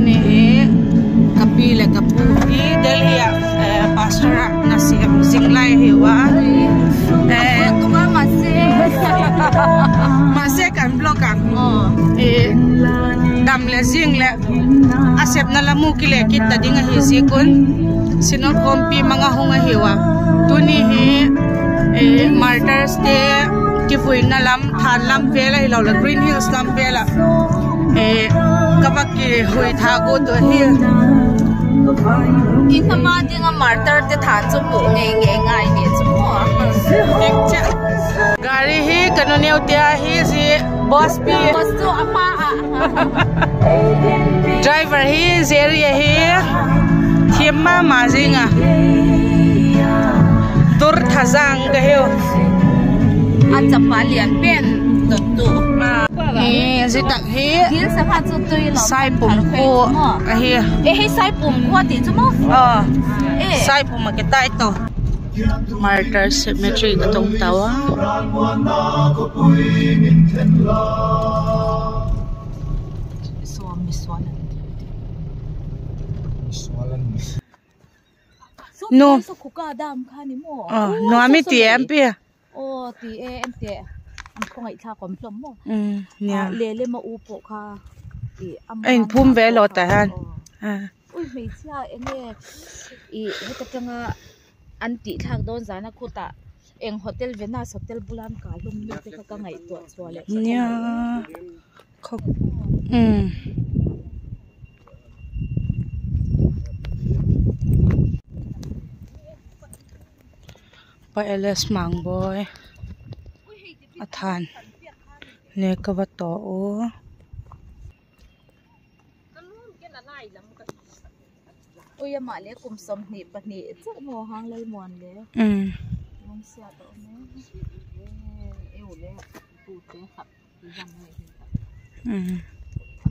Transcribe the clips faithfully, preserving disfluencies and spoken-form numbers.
Ni hi ka pi leh ka pu hi Delhi ah, eh, pastor ah na siam zing lai hi ua. Eh, tunga ma se. Ma se kan vlog ah. Oh. Eh, dam leh zing leh a sepna lam uh kile kit ta ding ahi ziak un. Synod khawmpi mang a hung ahi ua. Tuni hi, eh, Martyrs te kivuina lam, than lam vel ahilo leh Green Hills lam vel ah, eh, ka va kihui thak ut uh hi. I nama ding a Martyr te than chu mu ngei ngei ngai ni chu maw. Gari hi ka nu neu te ahi zi, boss pi. Boss chu a pa a. Driver hi Jerry ahi. Thiam ma ma zing a. Tur Thazang ka hiu. A chapa lian pen dot tu. E, zia tak hi. Dil sa kha chu tui lo. Saipum khu ahi. E, hi Saipum khu ti chu maw. Ah. E. Saipum a kitai to. Martyr Cemetery ka tong tau a. Nu. Aw, nu a mi ti em pi a. Aw, ti e, em ti. An khawngaitlak om hlawm maw. Mm, nia. A, le le ma u pawh kha. I, a in phum ve lo ta han. Aw. A. Ui, hmeichhia eng e. I, heta tanga an ti thlak dawn zan a khut ah. Eng hotel Venus Hotel bulam ka lum ni te kha ka ngaihtuah chua le. Nia. Khawk. Um. Pa L S Mangboi. A than. Ne ka va to u. Ui, ama le kum sawmhni pahni chu maw hang lal muan le. Um. Mun sia to me. E, e u le. Tute khat. Mm.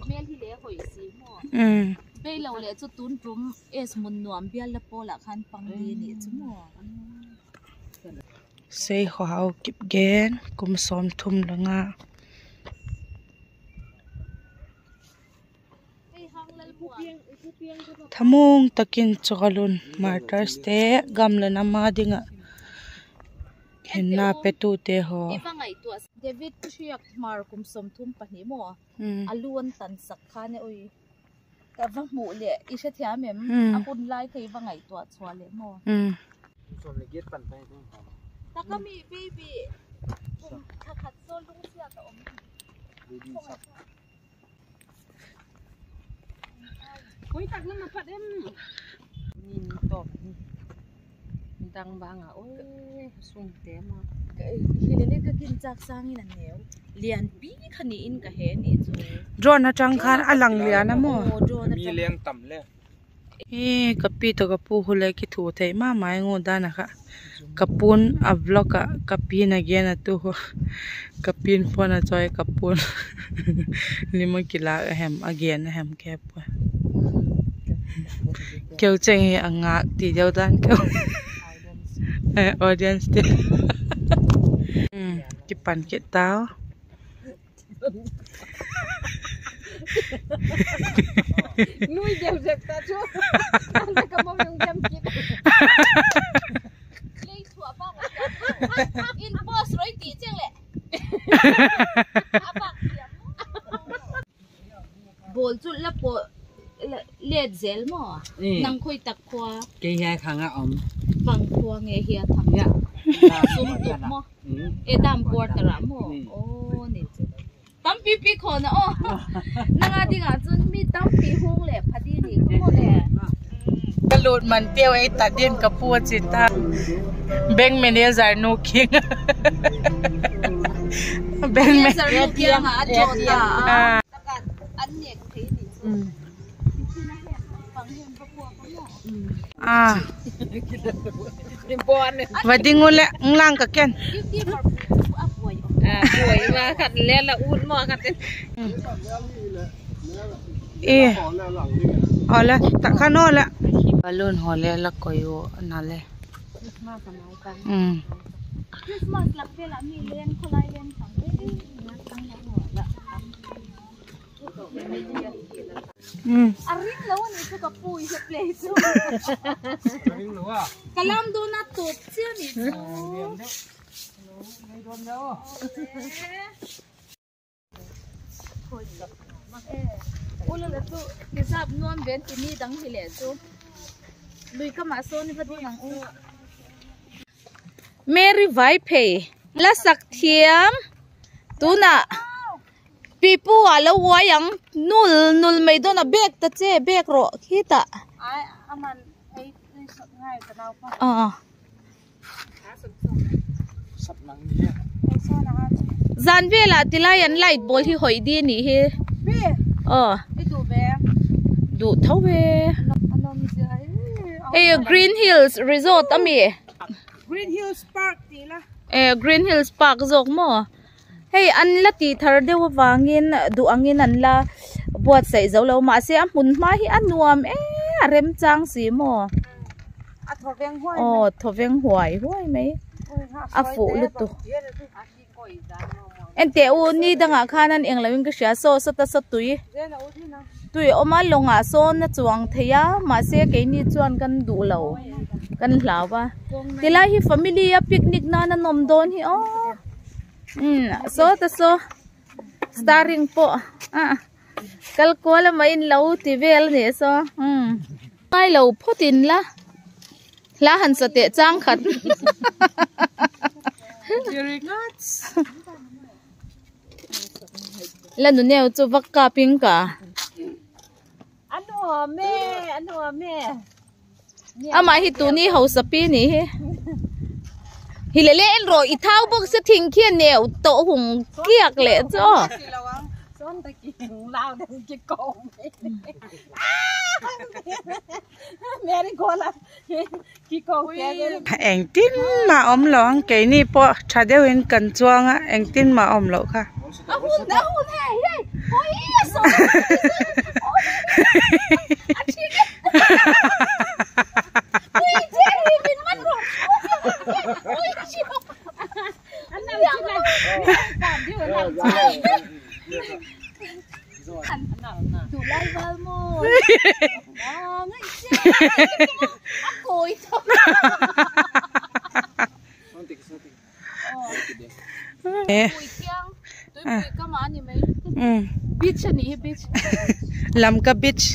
Mel hi le hoi si maw. Mm. Bei lo le chu tun tum es mun nuam bial la pawl ah khan pang di ni chu maw. Sei Khaw Hau Kipgen, kum sawmthum le nga. Thamung takin Chawlun Martyrs te gam le nam a ding ah hinna petute haw. David Hriak Hmar kum sawmthum pahni maw. Hmm. A lu an tansak kha ne ui. Ka va hmuh leh i hrethiam em? Hmm. A hun lai kha i va ngaihtuah chua leh maw. Hmm. Taka mi baby. Kum kha khat so lungsiat a om. Baby sa. Koi tak na na phat em. Nin tawp. Dang bang a, oi, sung te ma. Hi le le ka ginchak sangin a neu. Lianpi kha ni in ka he ni chu. Drone a chang khan a lang lian a maw. Oh, drone a chang. Mi leng tam le. Hi ka pi tawh ka pu khu le kithu thei ma ma eng u dan a kha. Ka pu'n a vlog ah ka pi'n a gen a tu khu. Ka pi'n phone a chawi ka pu'n. Lim a kilâk a hem, a gen a hem ke pua. Keu cheng hi a ngâk ti deu dan keu. Eh, audience te. Hmm, kipan kit tau. Nui deu zek ta chu. An ta ka mawng yung jam kit. Lei thu a bang. In boss roi ti cheng le. A bang. Bawl chu la paw let zel maw? Eh. Nang khoi tak khua? Kei hia khang a om. Bang khua nge hia thang? Ya. Sum tuk maw? Mm. E dam quarter a maw? Mm. Oh, ni chu. Tampi pi khaw na aw. Nang a ding a chun mi tampi hung le pha di ni khaw le. Ka lut man teu ei ta din ka pu a chi ta. Bank manager nu kiang. Bank manager nu kiang a draw ta. Ah. An nek thei ni chu. Mm. Ah. Va ding u le, ng lang ka ken. Ah, puai ma khat le la ut ma khat. Mm. E. Ole, tak khan ole. Balloon ho le la koi u na le. Christmas a nai kan. Mm. Christmas lak vel a mi leng kholai leng kan. Hmm. A ring lo ni chu ka pui he play chu. Ka lam dona tup chian ni chu. Ula la tu, kisap nuam ven ti ni dang hi le chu. Lui ka ma so ni va ding ang u. Mary Vaiphei, la sak thiam. Tuna, pipu a lo uai ang, nul, nul mai don a bek ta che, bek ro, khi ta. Ai, aman, ei, ei, ngai ka nau pa. Ah. Zan vel ah tilai an light bawl hi hoi di ni hi. Aw. Du tho ve. Ei, Green Hills Resort a mi. Green Hills Park ti la. Eh, Green Hills Park zawk maw. Hei, an la ti thar deu avangin, duh angin an la buatsai zo lo. Mahse, a hmun hma hi a nuam e, a remchang si maw. A thoveng huai mai. Aw, thoveng huai huai mai. Ui, ha, a fuh lutuk. Ente u, ni dang ah khan an eng lo in ka hria saw, saw ta saw tui. Tui um a, long ah saw na chuang thei a, mahse keini chuan kan duh lo, kan hlau a. Tilai hi family a picnic na na nom dawn hi aw. Um, saw ta saw. Starring pawh. Ah. Kal kual a mai in lo ti vel ni saw. Um. Ngai lo phot in la. La han sa te chang khat. La nu neu chu vak kap ing ka. A nuam e, a nuam e. Ama hi tuni hausapi ni hi. Hi le le en ro i thau bawk se thing khian neu to hung kiak le cho. Mary gola. Engtin ma um lo ang, keini pawh tha deu in kan chuang a, engtin ma um lo kha. Eh. Ah. Beach a ni hi, beach. Lamka Beach.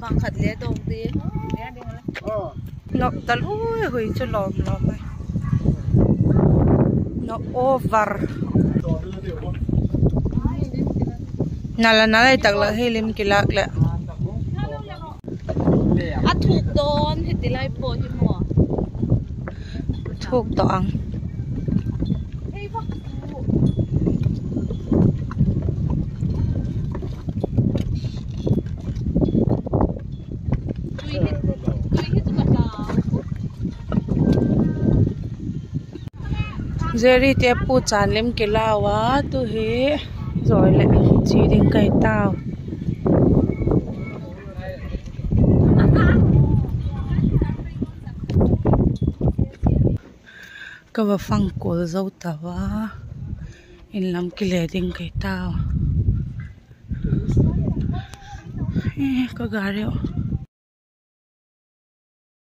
Bang khat le dong ti. Nok ta lui hui chu lawm lawm ai. Nok over. Nala nalai tak la hi lim kilak le. A thuk dawn hi ti lai pawh hi maw. Thuk tawh ang. Jerry te pu chan lim kilau a, tu hi zawi leh chi ding kai tau. Ka va fang kul zo ta va, in lam kile ding kai tau. Eh, ka gari